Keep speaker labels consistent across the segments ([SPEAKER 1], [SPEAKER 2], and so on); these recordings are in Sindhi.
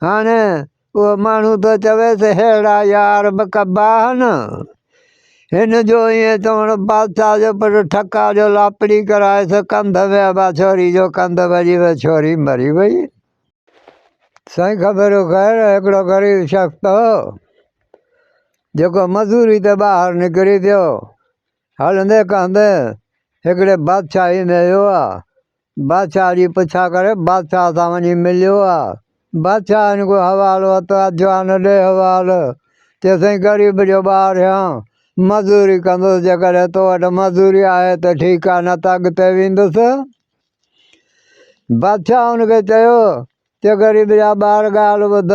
[SPEAKER 1] هاڻي اهو ماڻهو ٿو چوي ته ههڙا يار به ڪبا آهن. هن جو ائين چوڻ بادشاهه جو پٽ ٺڪا جو لاپڙي ڪرائيس ڪنڌ ۾ ابا ڇوري جو ڪنڌ وڄي ويو ڇوري مري وئي. سائين خبر خير هڪڙو غريب شخص هو جيڪو مزوري تي ٻاهر نڪري پيو هلندي ڪهندي هڪڙي بادشاهي ۾ ويو آ بادشاهه جي پڇا ڪري بادشاهه سان وڃي مليو آ. بادشاهه هن کان حوال ورتو آ، جوان ڏي حوال. چيس سائين غريب جو ٻار آهيان، مزوري ڪندس، جيڪڏهن تو وٽ مزوري آهي ته ٺيڪ آ نه ته اڳتي ويندس. بادشاهه هن کي چيو ته غريب جا ٻار ڳالهه ٻڌ،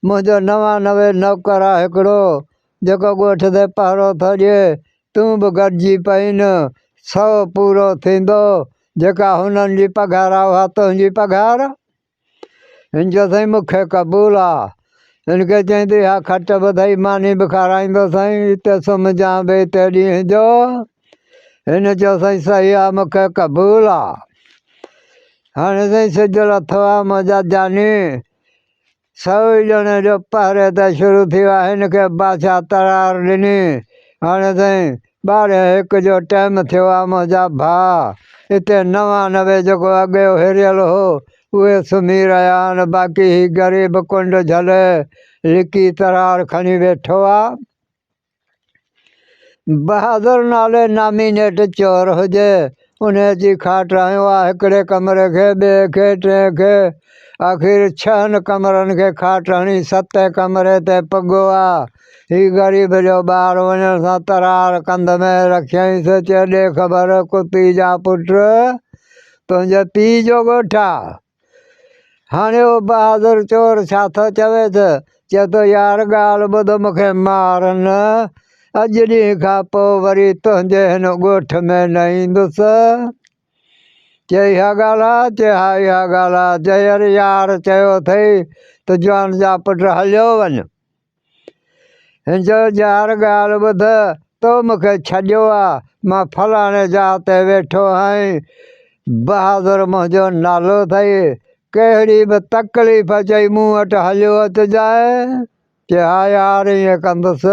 [SPEAKER 1] منهنجو 99 نوڪر آ هڪڙو، جيڪو ڳوٺ تي پهرو ٿو ڏئي، تون به گڏجي پئين، سو پورو ٿيندو، جيڪا هنن جي پگهار آ اها تنهنجي پگهار. هن چيو سائين مون کي قبول آ. هن کي چيائين ته اها کٽ ٻڌئي ماني به کارائيندوسائين، اتي سمهجان به اتي ڏينهن جو. هن چيو سائين صحيح آ مون کي قبول آ. هاڻي سائين سج لٿو آ منهنجا جاني. سوئي ڄڻي جو پهري ته شروع ٿي ويا هن کي بادشاهه ترار ڏني هاڻي سائين ٻارهين هڪ جو ٽيم ٿيو آ منهنجا ڀاء اتي 99 جيڪو اڳيو هريل هو اهي سمهي رهيا آهن باقي هي غريب ڪنڊ جهلي لڪي ترار کڻي ويٺو آ. بهادر نالي نامي نيٺ چور هجي، انهيء اچي کاٽ هنيو آ، هڪڙي ڪمري کي، ٻئي کي، ٽئين کي، آخر ڇهن ڪمرن کي کاٽ هڻي ستين ڪمري تي پڳو آ. هي غريب جو ٻار وڃڻ سان ترار ڪنڌ ۾ رکيائينس، چي ڏي خبر ڪتي جا پٽ، تنهنجي پيء جو ڳوٺ آ. هاڻي اهو بهادر چور ڇا ٿو چوي ته چئي ٿو يار ڳالهه ٻڌ مون کي مار نه اڄ ڏينهن کان پوء وري تنهنجي هن ڳوٺ ۾ نه ايندس. چي اها ڳالهه آ؟ چي ها اها ڳالهه آ. چي يار يار چيو اٿئي ته جوان جا پٽ هليو وڃ. هن چيو، يار ڳالهه ٻڌ، تو مون کي ڇڏيو آ، مان فلاڻي جاء تي ويٺو آهيان، بهادر منهنجو نالو اٿئي، ڪهڙي به تڪليف اچئي مون وٽ هليو اچجانء. چي ها يار ائين ڪندس.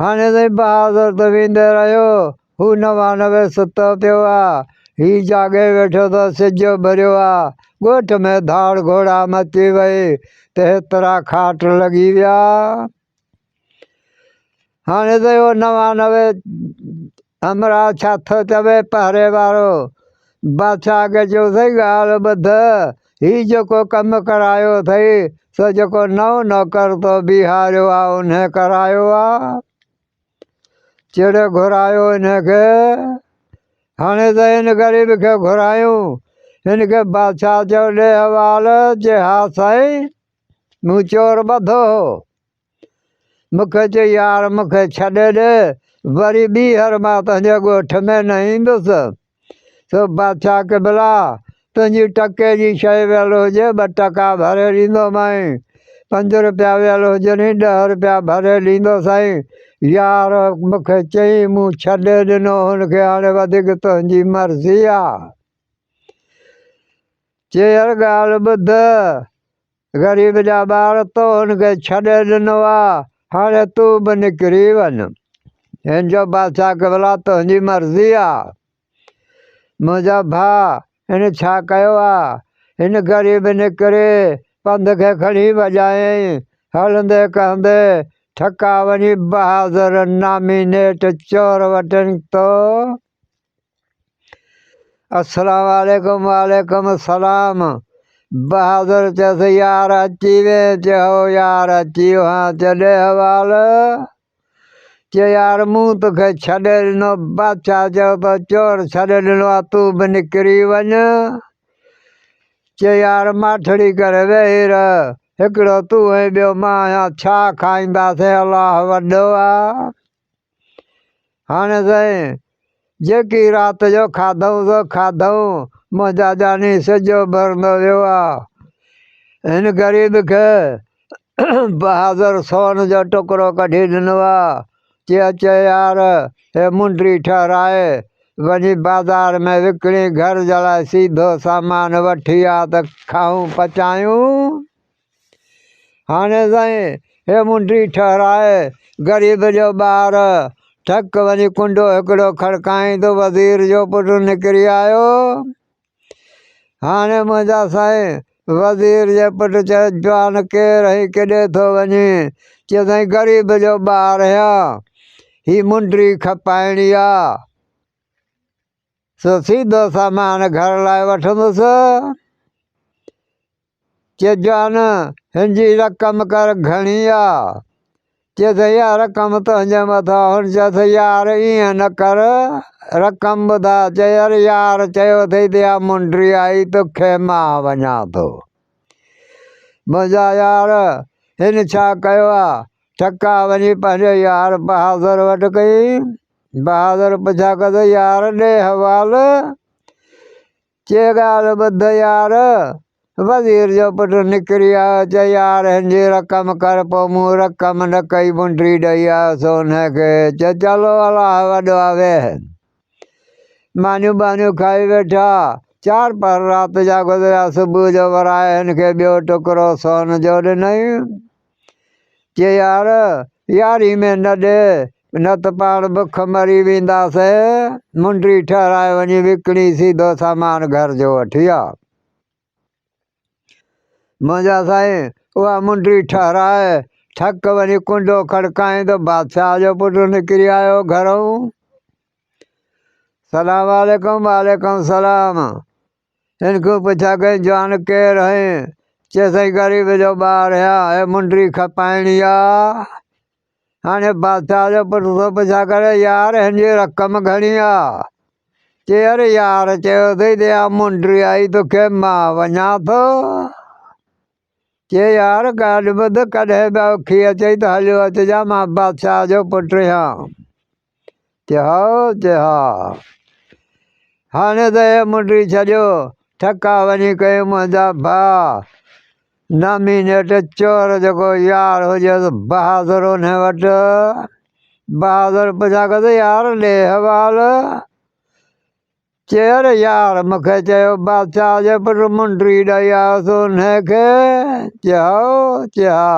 [SPEAKER 1] هاڻي تائين بهادر ته ويندي رهيو، هو 99 ستو پيو آ، هي جاڳي ويٺو ته سج اڀريو آ، ڳوٺ ۾ ڌاڙ گهوڙا مچي وئي ته هيترا کاٽ لڳي ويا. هاڻي ته اهو 99 همراهه ڇا ٿو چوي پهري وارو بادشاهه کي چيو سائين ڳالهه ٻڌ، هي جيڪو ڪم ڪرايو اٿئي سو جيڪو نئون نوڪر تو بيهاريو آ انهي ڪرايو آ. چڙ گهرايو هن کي، هاڻي ته هن غريب کي گهرايون. هن کي بادشاهه چيو ڏي حوال، چي ها سائين مون چور ٻڌو هو. مون کي چي يار مون کي ڇڏي ڏي، وري ٻيهر مان تنهنجي ڳوٺ ۾ نه ايندس. سو بادشاهه قبلا! تنهنجي ٽڪي جي شيء ويل هجي ٻه ٽڪا ڀري ڏيندومانء، پنج رپيا ويل هجنئي ڏهه رپيا ڀري ڏيندوسانء. يار مون کي چئين مون ڇڏي ڏنو هن کي هاڻي وڌيڪ تنهنجي مرضي آ. چي يار ڳالهه ٻڌ، غريب جا ٻار تو هن کي ڇڏي ڏنو آ، هاڻي تون به نڪري وڃ. هن چيو بادشاهه قبلا تنهنجي مرضي آ. منهنجا ڀاء هن ڇا ڪيو آ؟ هن غريب نڪري پنڌ کي کڻي وڄايائين. هلندي ڪهندي ٺڪا وڃي بهادر نامي نيٺ چور وٽ نڪتو. السلام عليڪم وعليڪم السلام بهادر چيس يار اچي وين چي هو يار اچي ويو هان چي ڏي حوال چي يار مون توکي ڇڏي ڏنو بادشاهه چيو ته چور ڇڏي ڏنو آ تون به نڪري وڃ چي يار ماٺڙي ڪري ويهي رهه هڪڙو تون ۽ ٻيو مان آهيان ڇا کائينداسين الله وڏو آ هاڻي سائين جيڪي رات جو کاڌئون سو کاڌئون، منهنجا جاني سج اڀرندو ويو آ. هن غريب کي بهادر سون جو ٽڪرو ڪڍي ڏنو آ. چي اچ يار هي منڊي ٺهرائي. وڃي بازار ۾ وڪڻي گهر جي لاء سيڌو سامان وٺي آ ته کائون پچايون. هاڻي سائين هي منڊي ٺهرائي غريب جو ٻار ٺڪ وڃي ڪنڊو هڪڙو کڙڪائين ته وزير جو پٽ نڪري آيو. هاڻي منهنجا سائين وزير جي پٽ چيو جوان ڪير آهين ڪيڏي ٿو وڃين؟ چيو سائين غريب جو ٻار آهيان هي منڊي کپائڻي آ سو سيڌو سامان گهر لاء وٺندس. چي جان هن جي رقم ڪر گهڻي آ. چيس اها رقم تنهنجي مٿان. هن چيس يار ائين نه ڪر رقم ٻڌاء. چي يار يار چيو اٿئي ته اها منڊي آئي توکي مان وڃان ٿو. منهنجا يار هن ڇا ڪيو آ. ٺڪا وڃي پنهنجي يار بهادر وٽ ڪئي. بهادر پڇا ڪيس يار ڏي حوال. چي ڳالهه ٻڌ يار! وزير جو پٽ نڪري آيو، چي يار هن جي رقم ڪر، پوء مون رقم نه ڪئي منڊي ڏئي آيس انهي کي، چي چلو الله وڏو آ ويهه. مانيون ٻانيون کائي ويٺا، چار پهر رات جا گذريا، صبح جو ورائي هن کي ٻيو ٽڪرو سون جو ڏنائين. چي يار! ياري ۾ نه ڏي، نه ته پاڻ بک مري وينداسين. منڊي ٺهرائي وڃي وڪڻي سيڌو سامان گهر جو وٺي آ. منهنجا سائين! اها منڊي ٺهرائي ٺڪ وڃي ڪنڊو کڙڪائين ته بادشاهه جو پٽ نڪري آيو گهرئون. سلام عليڪم وعليڪم سلام. هن کان پڇا ڪيائين، جوان ڪير آهين؟ چيس، سائين غريب جو ٻار آهيان، هي منڊي کپائڻي آ. هاڻي بادشاهه جو پٽ ٿو پڇا ڪري، يار هن جي رقم گهڻي آ؟ چي، اري يار چيو اٿئي ته اها منڊي آئي توکي مان وڃان ٿو. چي، يار ڳالهه ٻڌ، ڪڏهن به اوکي اچئي ته هليو اچجان، مان بادشاهه جو پٽ آهيان. چي هائو؟ چي ها. هاڻي ته هي منڊي ڇڏيو، ٺڪا وڃي ڪيون منهنجا ڀاء. نامي نيٺ چور جيڪو يار هجيس بهادر انهي وٽ. بهادر پڇا ڪيس يار ڏي حوال. چي اري يار مون کي چيو بادشاهه جي پٽ منڊي ڏئي آيس انهي کي. چي هائو؟ چي ها.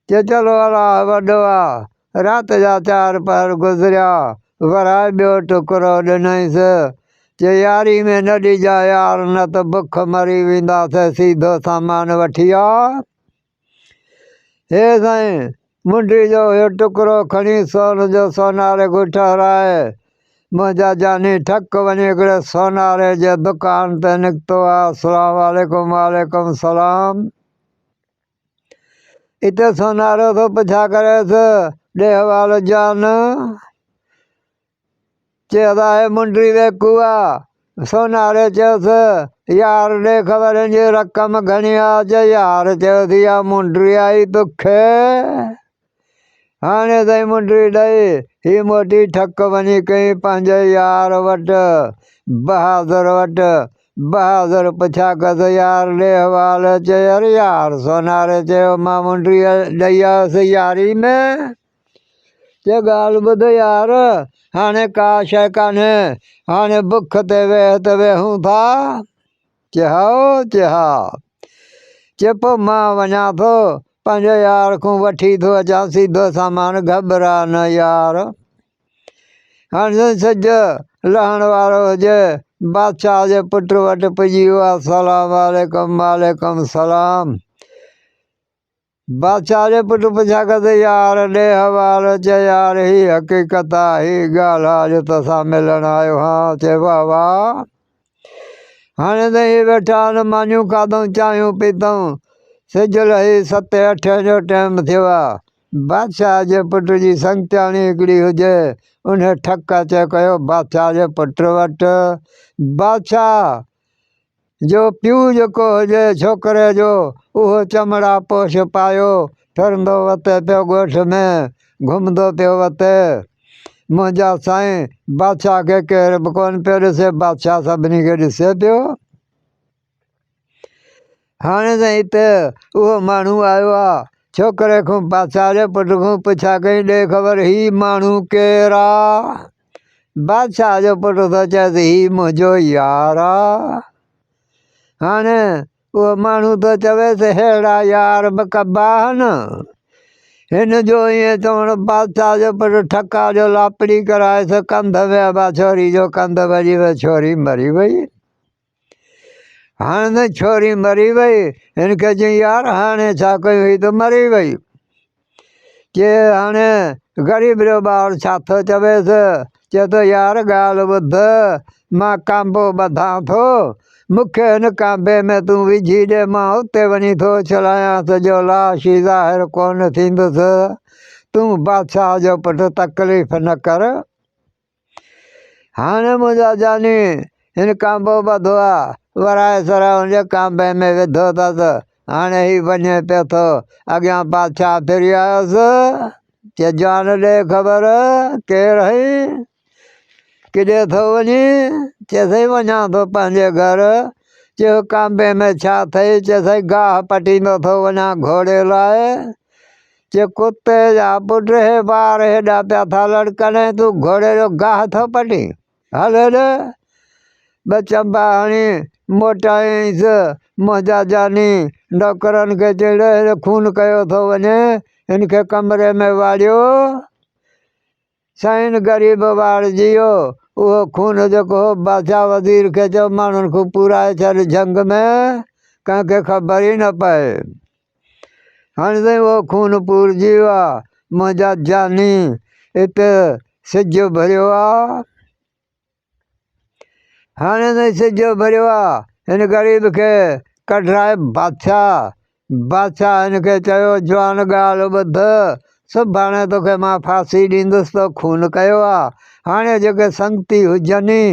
[SPEAKER 1] چي چلو الله وڏو آ. رات جا چار پهر گذريا، ورائي ٻيو ٽڪرو ڏنائينس. چي ياري ۾ نه ڏجان يار نه ته بک مري وينداسين سيڌو سامان وٺي آ. هي سائين منڊي جو اهو ٽڪرو کڻي سون جو سوناري کان ٺهرائي منهنجا جاني ٺڪ وڃي هڪڙي سوناري جي دڪان تي نڪتو آ. اسلام عليڪم وعليڪم سلام. اتي سونارو ٿو پڇا ڪريس، ڏي حوالو جان. چي ادا هي منڊي ويڪو آ. سوناري چيس، يار ڏي خبر هن جي رقم گهڻي آ. چي يار چيو ٿي اها منڊي آئي توکي. هاڻي سائين منڊي ڏئي هي موٽي ٺڪ وڃي ڪئين پنهنجي يار وٽ، بهادر وٽ. بهادر پڇا ڪيس، يار ڏي حوال. چي يار يار سوناري چيو مان منڊي ڏئي آيس ياري ۾. چي ڳالهه ٻڌ يار، هاڻي ڪا شيء ڪانهي، هاڻي بک تي ويهه ته ويهون ٿا. چي هائو؟ چي ها. چي پوء مان وڃان ٿو، پنهنجي يار کان وٺي ٿو اچان سيڌو سامان، گهٻراء نه يار. هاڻي سج لهڻ وارو هجي، بادشاهه جي پٽ وٽ پڄي ويو السلام عليڪم وعليڪم السلام. بادشاهه جي پٽ پڇا ڪيس، يار ڏي حوال، چي يار هي حقيقت آ، هي ڳالهه آ جو توسان ملڻ آيو هان، چي واهه واهه. هاڻي ته هي ويٺا آهن مانيون کاڌئون چانهيون پيتئون، سج لهي ستين اٺين جو ٽيم ٿيو آ، بادشاهه جي پٽ جي سنگتياڻي هڪڙي هجي، انهي ٺڪ اچي ڪيو بادشاهه جي پٽ وٽ، بادشاهه! جو پيء جيڪو هجي ڇوڪري جو اهو چمڙا پوش پايو ڦرندو وتي پيو ڳوٺ ۾ گهمندو پيو وتي. منهنجا سائين بادشاهه کي ڪير به ڪونه پيو ڏسي بادشاهه سڀني کي ڏسي پيو. هاڻي سائين هتي اهو ماڻهو آيو آ ڇوڪري کان بادشاهه جي پٽ کان پڇا ڪئي ڏي خبر هي ماڻهو ڪير آ؟ بادشاهه جو پٽ ٿو چئيس هي منهنجو يار آ. هاڻي اهو ماڻهو ٿو چويس ههڙا يار به ڪبا آهن. هن جو ائين چوڻ بادشاهه جو پٽ ٺڪا جو لاپڙي ڪرائيس ڪنڌ ۾ ابا ڇوري جو ڪنڌ وڄي ويو ڇوري مري وئي. هاڻي ته ڇوري مري وئي. هن کي چيائين يار هاڻي ڇا ڪيون هي ته مري وئي. چي هاڻي غريب جو ٻار ڇا ٿو چويس؟ چئي ٿو يار ڳالهه ٻڌ، مان ڪانبو ٻڌان ٿو، مون کي هن ڪانبي ۾ تون وجهي ڏي، مان اتي وڃي ٿو اڇلايانس جو لاش ئي ظاهر ڪونه ٿيندس، تون بادشاهه جو پٽ تڪليف نه ڪر. هاڻي منهنجا جاني هن ڪانبو ٻڌو آ، ورائي سرائي هن جي ڪانبي ۾ وڌو اٿس، هاڻي هي وڃي پيو ٿو. اڳيان بادشاهه ڦري آيس، چي جان ڏي خبر، ڪير آهين؟ ڪيڏي ٿو وڃين؟ چي سائين وڃان ٿو پنهنجي گهر. چيو ڪانبي ۾ ڇا اٿئي؟ چي سائين گاهه پٽيندو ٿو وڃان گهوڙي لاء. چي ڪتي جا پٽ هي وار هيڏا پيا ٿا لڙڪن ۽ تون گهوڙي جو گاهه ٿو پٽين. هل هيڏي. ٻه چنبا هڻي موٽايائينس. منهنجا جاني! نوڪرن کي چئي ڙي هن خون ڪيو ٿو وڃي، هن کي ڪمري ۾ واڙيو. سائين غريب واڙجي ويو. اهو خون جيڪو هو بادشاهه وزير کي چيو ماڻهن کان پورائي ڇڏ جهنگ ۾، ڪنهن کي خبر ئي نه پئي. هاڻي سائين اهو خون پورجي ويو آ. منهنجا جاني! اتي سج اڀريو آ. هاڻي سائين سج اڀريو آ. هن غريب کي ڪڍرائي بادشاهه. بادشاهه هن کي چيو جوان ڳالهه ٻڌ، سڀاڻي توکي مان ڦاسي ڏيندس تو خون ڪيو آ. هاڻي جيڪي سنگتي هجني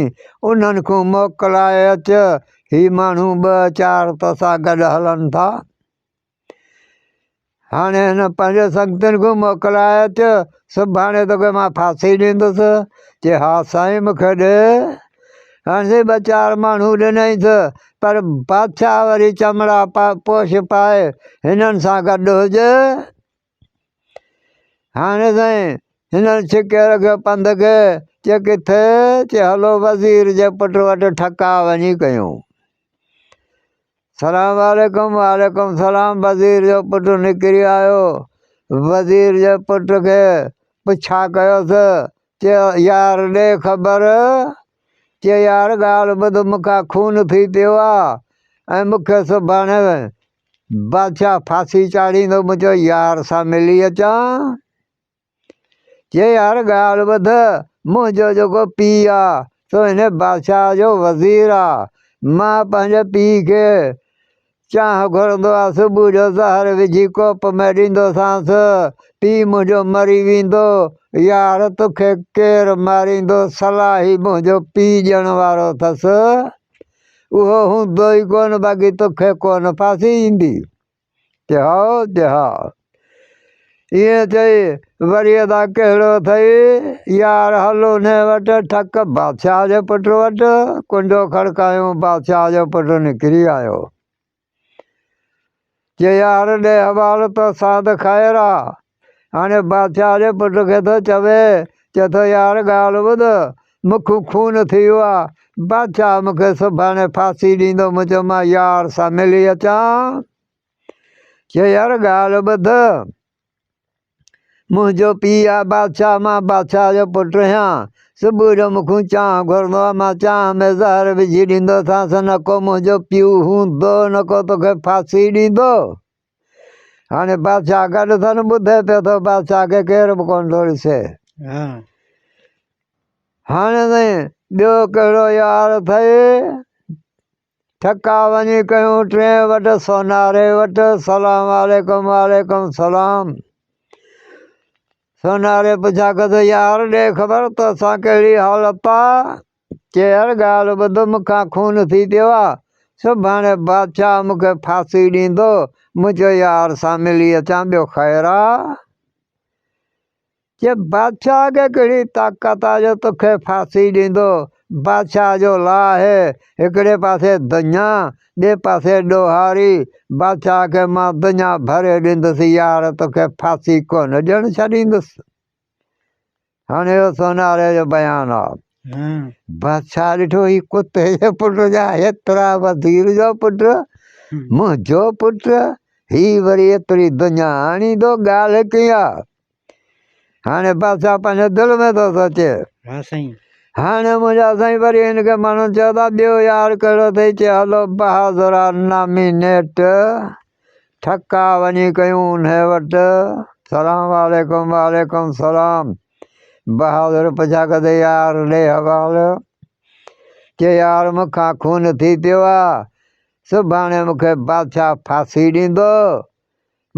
[SPEAKER 1] انهن کان موڪلائي اچ. هي ماڻهو ٻه چار توسان گڏ هلن ٿا. هاڻي هن پنهنجي سنگتين کان موڪلائي اچ، سڀاڻي توکي مان ڦاسي ڏيندس. چي ها سائين مون کي ڏي. هاڻي سائين ٻه چار ماڻهو ڏنائينس، پر بادشاهه وري چمڙا پوش پائي هنن سان گڏ هجي. هاڻي سائين هنن ڇڪي رکيو پنڌ کي، چي ڪٿي؟ چي هلو وزير جي پٽ وٽ ٺڪاء وڃي ڪيون. سلام عليڪم وعليڪم سلام وزير جو پٽ نڪري آيو وزير جي پٽ کي پڇا ڪيوس چي يار ڏي خبر چي يار ڳالهه ٻڌ مون کان خون ٿي پيو آ ۽ مون کي سڀاڻي بادشاهه ڦاسي چاڙهيندو مون چيو يار سان ملي اچان چي يار ڳالهه ٻڌ، منهنجو جيڪو پيء آ، سو هن بادشاهه جو وزير آ. مان پنهنجي پيء کي چانهه گهرندو آ، صبح جو زهر وجهي ڪوپ ۾ ڏيندوسانس، پيء منهنجو مري ويندو. يار توکي ڪير ماريندو، صلاح هي منهنجو پيء ڏيڻ وارو اٿس، اهو هوندو ئي ڪونه، باقي توکي ڪونه ڦاسي ايندي. چي هائو، چي ها. ائين چئي وري ادا ڪهڙو اٿئي يار هل انهي وٽ ٺڪ بادشاهه جي پٽ وٽ ڪنڊو کڙڪايون بادشاهه جو پٽ نڪري آيو. چي يار ڏي حوال توسان ته خير آ. هاڻي بادشاهه جي پٽ کي ٿو چوي، چئي ٿو يار ڳالهه ٻڌ، مون کان خون ٿي ويو آ، بادشاهه مون کي سڀاڻي ڦاسي ڏيندو، مون چيو مان يار سان ملي اچان. چي يار ڳالهه ٻڌ، منهنجو پيء آ بادشاهه، مان بادشاهه جو پٽ آهيان، صبح جو مون کان چانهه گهرندو آ، مان چانهه ۾ زهر وجهي ڏيندوسانس، نه ڪو منهنجو پيء هوندو، نه ڪو توکي ڦاسي ڏيندو. هاڻي بادشاهه گڏ اٿن ٻڌي پيو ٿو بادشاهه کي ڪير به ڪونه ٿو ڏسي. هاڻي سائين ٻيو ڪهڙو يار اٿئي؟ ٺڪا وڃي ڪيون ٽئين وٽ سوناري وٽ سلام عليڪم وعليڪم سلام. سوناري پڇا ڪيس يار ڏي خبر توسان ڪهڙي حالت آ؟ چي يار ڳالهه ٻڌ مون کان خون ٿي پيو آ، سڀاڻي بادشاهه مون کي ڦاسي ڏيندو، مون چيو يار سان ملي اچان ٻيو خير آ. چي بادشاهه کي ڪهڙي طاقت آ جو توکي ڦاسي ڏيندو، بادشاهه جو لاهه هڪڙي پاسي دنيا ٻئي پاسي ڏوهاري، بادشاهه کي مان دنيا ڀري ڏيندس يار توکي ڦاسي ڪونه ڏيڻ ڇڏيندس. هاڻي اهو سوناري جو بيان آ. بادشاهه ڏٺو هي ڪتي جي پٽ جا هيترا وزير جو پٽ، منهنجو پٽ، هي وري ايتري دنيا آڻيندو، ڳالهه ڪيئن آ؟ هاڻي بادشاهه پنهنجي دل ۾ ٿو سوچي.
[SPEAKER 2] ها سائين.
[SPEAKER 1] هاڻي منهنجا سائين وري هن کي ماڻهن چيو ته ٻيو يار ڪهڙو اٿئي؟ چي هلو بهادر آ نامي نيٽ ٺڪا وڃي ڪيون انهي وٽ. سلام عليڪم وعليڪم سلام. بهادر پڇا ڪندي يار ڏي حوال. چي يار مون کان خون ٿي پيو آ. سڀاڻي مون کي بادشاهه ڦاسي ڏيندو.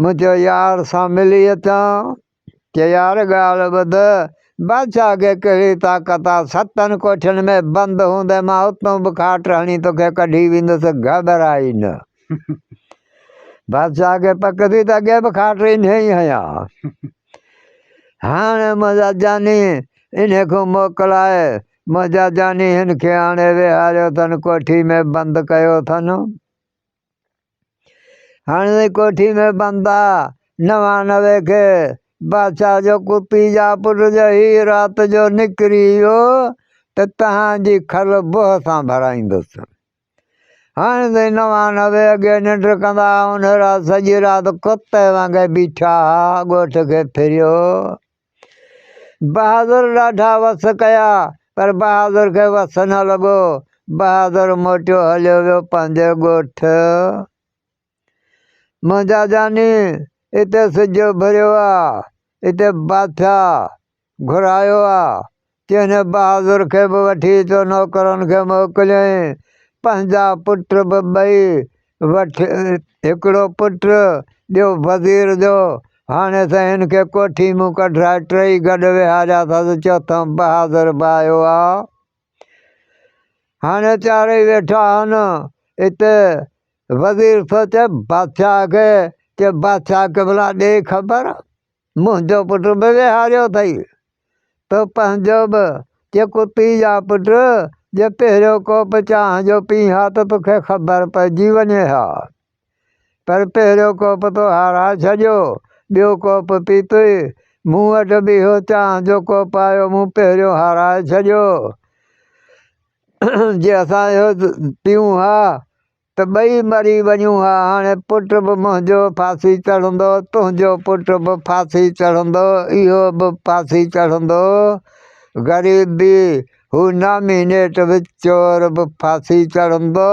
[SPEAKER 1] مون چيو يار سان ملي اچان. چي يار ڳالهه ٻڌ، بادشاهه کي ڪهڙي طاقت آ، ستن ڪوٺين ۾ بند هوندين مان اتون به کاٽ هڻي توکي ڪڍي ويندس، گهٻراء ئي نه. بادشاهه کي پڪ ٿي ته اڳي به کاٽ انهيء ئي هنيا. هاڻي منهنجا جاني انهيء کان موڪلائي، منهنجا جاني هن کي آڻي ويهاريو اٿن، ڪوٺي ۾ بند ڪيو اٿن. هاڻي تائين ڪوٺي ۾ بند آ، 99 کي بادشاهه جو ڪتي جا پٽ جو هي رات جو نڪري ويو ته تهان جي کل بهه سان ڀرائيندس. هاڻي تائين 99 اڳي ننڊ ڪندا ها، ان رات سڄي رات ڪتي وانگي بيٺا ها، ڳوٺ کي ڦريو. بهادر ڏاڍا وس ڪيا، پر بهادر کي وس نه لڳو. بهادر موٽيو هليو ويو پنهنجي ڳوٺ. منهنجا جاني، اتي سج اڀريو آ، اتي بادشاهه گهرايو آ. تنهن بهادر کي به وٺي اچو. نوڪرن کي موڪليائين. پنهنجا پٽ به ٻئي وٺي، هڪڙو پٽ ٻيو وزير جو. هاڻي سائين هن کي ڪوٺي مون ڪڍرائي ٽيئي گڏ ويهاريا اٿس. چوٿون بهادر به آيو آ. هاڻي چارئي ويٺا آهن. اتي وزير ٿو چئي بادشاهه کي، چي بادشاهه قبلا ڏي خبر، منهنجو پٽ به ويهاريو اٿئي، تو پنهنجو به. چي ڪتي جا پٽ، جي پهريون ڪوپ چانهه جو پين ها ته توکي خبر پئجي وڃي ها. پر پهريون ڪوپ تو هارائي ڇڏيو، ٻيو ڪوپ پيتوئي. مون وٽ به اهو چانهه جو ڪوپ آيو، مون پهريون هارائي ڇڏيو. جي اسان اهو پيون ها ته ٻئي مري وڃون ها. هاڻي پٽ به منهنجو ڦاسي چڙهندو، تنهنجو پٽ به ڦاسي چڙهندو، اهو به ڦاسي چڙهندو. غريب به هو نامي نيٽ به چور به ڦاسي چڙهندو.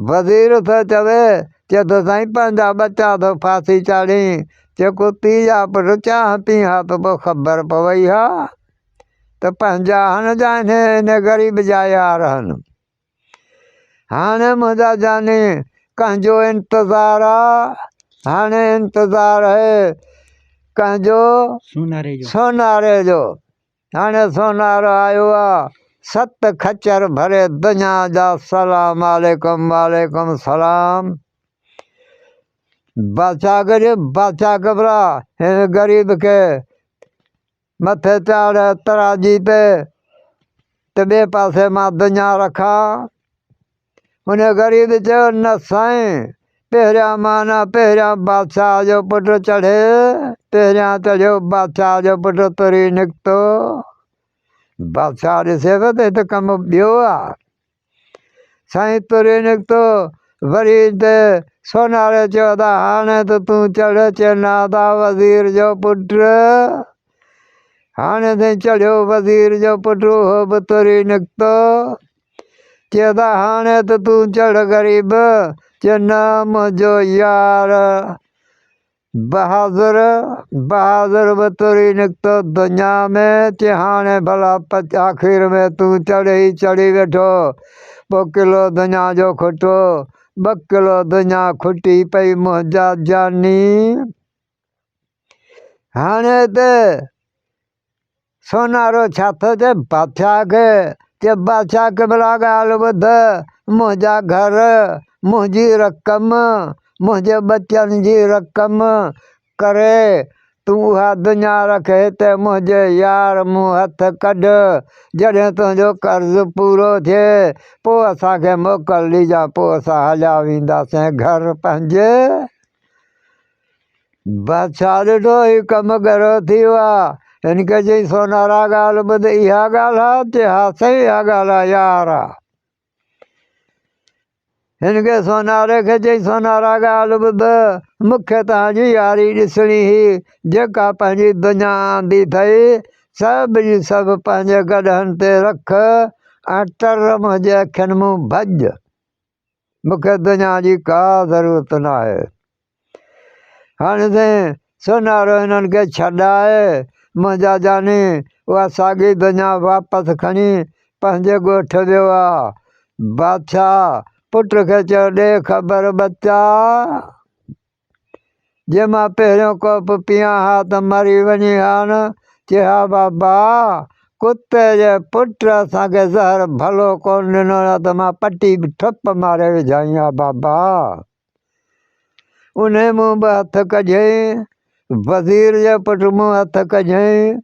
[SPEAKER 1] وزير ٿو چوي، چي ٿو سائين پنهنجا ٻچا ٿو ڦاسي چاڙهين. چي ڪتي جا پٽ چانهه پين ها ته پوء خبر پوئي ها ته پنهنجا هن جا انهي غريب جا يار هن. هاڻي منهنجا جاني ڪنهن جو انتظار آ؟ هاڻي انتظار آهي ڪنهن جو؟
[SPEAKER 2] سوناري جو.
[SPEAKER 1] سوناري جو. هاڻي سونارو آيو آ، ست خچر ڀري دنيا جا سلام عليڪم وعليڪم سلام. بادشاهه کي چيو بادشاهه قبلا هن غريب کي مٿي چاڙهه تراجي تي ته ٻئي پاسي مان دنيا رکان. ان غريب چيو نه سائين پهريان معنيٰ پهريان بادشاهه جو پٽ چڙهي. پهريان چڙهيو بادشاهه جو پٽ تري نڪتو. بادشاهه ڏسي پيو ته هت ڪم ٻيو آ. سائين تري نڪتو. وري هتي سوناري چيو ته هاڻي ته تون چڙهه. چي نه ادا وزير جو پٽ. هاڻي سائين چڙهيو وزير جو پٽ، اهو به تري نڪتو. چي ته هاڻي ته تون چڙهه غريب. چي نه منهنجو يار بهادر، بهادر به تري نڪتو دنيا ۾. چي هاڻي ڀلا آخر ۾ تون چڙهه. هي چڙهي ويٺو. پوء ڪلو دنيا جو کٽو، 2 ڪلو دنيا کٽي پئي منهنجا جاني. هاڻي هتي سونارو ڇا ٿو چئي بادشاهه کي؟ چي بادشاهه قبلا ڳالهه ٻڌ، منهنجا گهر، منهنجي رقم، منهنجي ٻچن جي رقم ڪري تون اها دنيا رک هتي منهنجي يار مون هٿ ڪڍ، جڏهن تنهنجو قرض پورو ٿئي پوء اسان کي موڪل ڏجان، پوء اسان هليا وينداسين گهر پنهنجي. بادشاهه ڏٺو هي ڪم ڳرو ٿي ويو آ. هن کي چيائين سونارا ڳالهه ٻڌ اها ڳالهه آ؟ چي ها سائين اها ڳالهه آ يار آ. هن کي سوناري کي چيائين سونارا ڳالهه ٻڌ مون کي توهان جي ياري ڏسڻي هئي جيڪا پنهنجي دنيا آندي اٿئي سڀ جي سڀ پنهنجي گڏهن تي رک ۽ ٽر منهنجي اکين مون ڀڄ. مون کي دنيا جي ڪا ضرورت ناهي. هاڻي سائين سونارو هنن کي ڇڏائي منهنجا جاني اها ساڳي دنيا واپس کڻي پنهنجي ڳوٺ ويو آ. بادشاهه پٽ کي چيو ڏي خبر ٻچا! جي مان پهريون ڪوپ پيئان ها ته مري وڃين ها نه؟ چي ها بابا! ڪتي جي پٽ اسان کي زهر ڀلو ڪونه ڏنو نه ته مان پٽي ٺپ ماري وجهائين ها بابا! انهي مون به هٿ ڪڍيائين، وزير جي پٽ مون هٿ ڪڍيائين،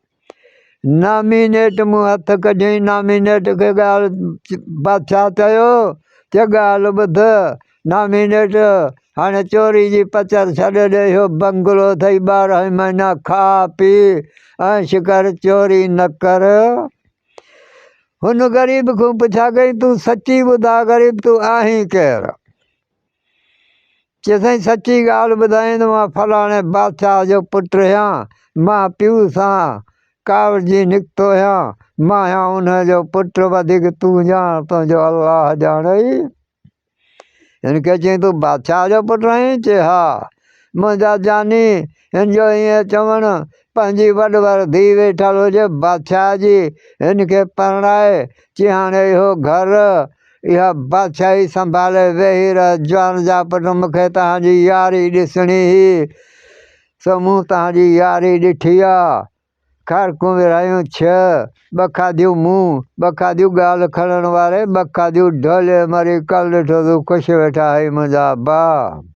[SPEAKER 1] نامينيٽ مون هٿ ڪڍيائين، نامينيٽ کي ڳالهه بادشاهه چيو چي ڳالهه ٻڌ نامينيٽ هاڻي چوري جي پچر ڇڏي ڏي اهو بنگلو اٿئي 12 مهينا کاء پي عيش ڪر چوري نه ڪر. هن غريب کان پڇا ڪئي تون سچي ٻڌاء غريب تون آهين ڪير؟ چي سائين سچي ڳالهه ٻڌائين ته مان فلاڻي بادشاهه جو پٽ هيان، مان پيء سان ڪاوڙجي نڪتو هيان، مان هيان انهيء جو پٽ، وڌيڪ تون ڄاڻ، تنهنجو الله ڄاڻئي. هن کي چيائين تون بادشاهه جو پٽ آهين؟ چي ها. منهنجا جاني، هن جو ائين چوڻ، پنهنجي وڏ ور ڌيء ويٺل هجي بادشاهه جي، هن کي پرڻائي، چي هاڻي اهو گهر، اها بادشاهي سنڀالي ويهي رهه، جوان جا پٽ مون کي توهان جي ياري ڏسڻي هئي، سو مون توهان جي ياري ڏٺي آ. کارڪون ورهايون ڇهه، ٻه کاڌيون مون، ٻه کاڌيون ڳالهه کڻڻ واري، ٻه کاڌيون ڍولي مري، ڪل ڏٺو تون خوش ويٺا هئي منهنجا ابا.